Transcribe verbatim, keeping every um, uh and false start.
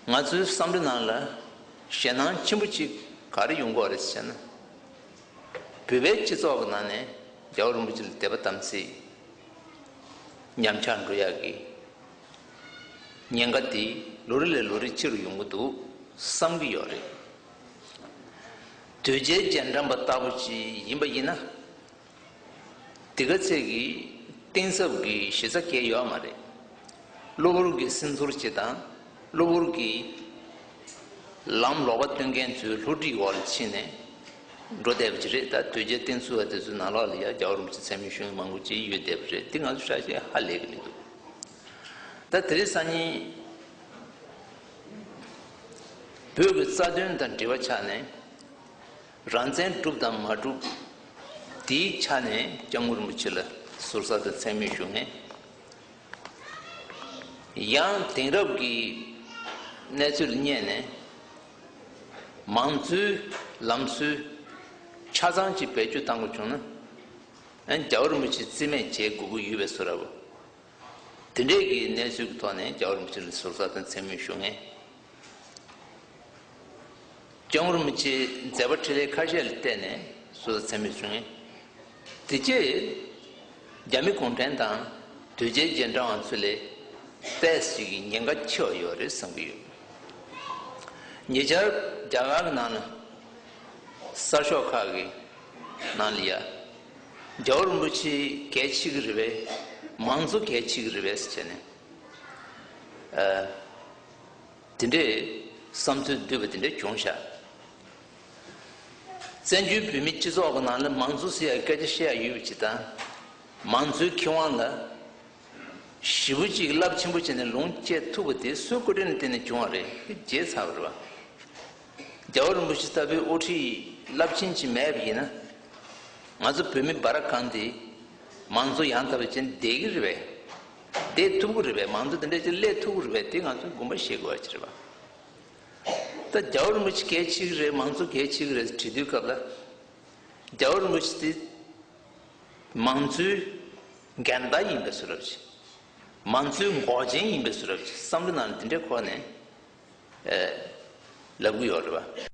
ང་ཚོའི་བསམ་བློའི་ནང་ལ་ཞེད་སྣང་ཆེན་པོ་གཅིག་ག་རེ་ཡོང་གི་ཡོད་རེད་ཟེར་ན། བོད་པའི་སྤྱི་ཚོགས་ཀྱི་ནང་ནས་རྒྱལ་བ་རིན་པོ་ཆེ་ལ་དད་པ་དམ་ཚིག་ཉམས་ཆག་འགྲོ་ཡག་གི་ཉེན་ཁ་དེ་ལོ་རེ་ལས་ལོ་རེ་ཆེ་རུ་ཡོང་གི་འདུག་བསམ་གྱི་ཡོད་རེད། དོལ་རྒྱལ་རྗེས་འབྲང་པ་ལྟ་བུ་ཅིག་ཡིན་པ་ཡིན་ན། དེ་ག་ཚད་ཀྱི་གཏིང་ཟབ་ཀྱི་གཞི་རྩ་གལ་ཡོད་མ་རེད། གློ་བུར་གྱི་སེམས་ཚོར་ཅིག་དང་། གློ་བུར་གྱི་ལམ་ལོག་པ་སྟོན་མཁན་ཚོའི་བསླུ་བྲིད་འོག་ལ་ཕྱིན་ནས་འགྲོ་བསྡད་པ་ཅིག་རེད། ད་དོལ་རྒྱལ་བསྟེན་ཚུལ་བ་དེ་ཚོའི་ནང་ལོགས་ལ་ཡ་རྒྱལ་བ་རིན་པོ་ཆེ་མཚན་སྨད་ཞུ་མཁན་མང་པོ་ཅིག་ཡོད་བསྡད་པ་རེད། དེ་ང་ཚོ་ཧྲ་ཞེ་ཧ་ལས་ཀྱི་མི་འདུག་ད་དེ་རིང་སང་ཉིན་བོད་ཀྱི་རྩ་དོན་དང་འབྲེལ་བ་ཆགས་ནས། རང་བཙན་སྒྲུབ་དང་མ་སྒྲུབ་དེའི་ཆ་ནས་སྐྱབས་མགོན་རིན་པོ་ཆེ་ལ་ཟུར་ཟ་དང་མཚན་སྨད་ཞུ་མཁན། ཡང་དེང་རབས་ཀྱི་གནས་ཚུལ་ལ་བསྙད་ནས་མང་གཙོའི་ལམ་སྲོལ་ཆ་ཚང་ཅིག་བེད་སྤྱོད་གཏང་དགོས་བྱུང་ན། ཨ་ནི་རྒྱལ་བ་རིན་པོ་ཆེ་རྩིས་མེད་བྱེད་དགོས་ཀྱི་ཡོད་པའི་བཟོ་འདྲ་བོ། དེ་འདྲས་ཀྱི་གནས་ཚུལ་གྱི་ཐོག་ནས་རྒྱལ་བ་རིན་པོ་ཆེ་ལ་ཟུར་ཟ་དང་མཚན་སྨད་ཞུ་མཁན། སྐྱབས་མགོན་རིན་པོ་ཆེའི་མཛད་པ་འཕྲིན་ལས་ཁ་ཤས་ལ་བརྟེན་ནས་ཟུར་ཟ་མཚན་སྨད་ཞུ་མཁན། དེ་རྗེས་རྒྱ་མི་གུང་ཁྲན་དང་དོལ་རྒྱལ་རྗེས་འབྲང་བ་ཚོ་ལས་ཏོག་ཙམ་ཅིག་གི་ཉེན་ཁ་ཆེ་བ་ཡོད་རེད་བསམ་གྱི་ཡོད། ཉེ་ཆར་རྒྱ་གར་གྱི་ནང་ལ་གསར་ཤོག་ཁག་གི་ནང་ལ་ཡ། རྒྱལ་བ་རིན་པོ་ཆེ་གལ་ཆེ་གི་རེད་པས། མང་གཙོ་གལ་ཆེ་གི་རེད་པས་ཟེར་བྱས་ནས། ཨ། དེ་འདྲའི་བསམ་ཚུལ་བསྡུས་པ་དེ་འདྲ་བྱུང་ཤག་བཙན་བྱོལ་བོད་མིའི་སྤྱི་ཚོགས་ཀྱི་ནང་ལ་མང་གཙོ་ཟེར་ཡག་སྐད་ཆ་བཤད་ཡག་ཡོད་པ་ཅིག་དང་། མང་གཙོའི་ཁེ་དབང་ལ་ཞེ་པོ་ཅིག་རླབས་ཆེན་པོ་བྱས་ནས་ལོངས་སྤྱད་ཐུབ་པ་དེ་སུའི་སྐུ་དྲིན་ལ་བརྟེན་ནས་བྱུང་བ་རེད། དེ་བརྗེད་ཚར་བ་རེད་བ། རྒྱལ་བ་རིན་པོ་ཆེ་ལྟ་བུའི་དབུ་ཁྲིད་རླབས་ཆེན་ཅིག་མེད་པ་ཡིན་ན། ང་ཚོ་བོད་མི་འབའ་ར་གང་དེ་མང་གཙོ་ཡང་དག་པ་བྱས་ནས་བསྡད་ཀྱི་རེད་པས། བསྡད་ཐུབ་ཀྱི་རེད་པས། མང་གཙོ་དེ་འདྲ་ཅིག་སླེབས་ཐུབ་ཀྱི་རེད་པས། དེ་ང་ཚོས་དགོངས་པ་བཞེས་དགོས་པ་ཅིག་རེད་པ། ད་རྒྱལ་བ་རིན་པོ་ཆེ་གལ་ཆེ་གི་རེད། མང་གཙོ་གལ་ཆེ་གི་རེད་དྲི་དུས་སྐབས་ལ། རྒྱལ་བ་རིན་པོ་ཆེ་དེ་མང་གཙོའི་འགལ་ཟླ་ཡིན་པའི་བཟོ་འདྲ་ཅིག་མང་གཙོའི་འགོག་རྐྱེན་ཡིན་པའི་བཟོ་འདྲ་ཅིག་བསམ་བློ་ནང་ལ་དེ་འདྲའི་འཁོར་ནས། ཨེ། ལབ་གི་ཡོད་རེད་པ།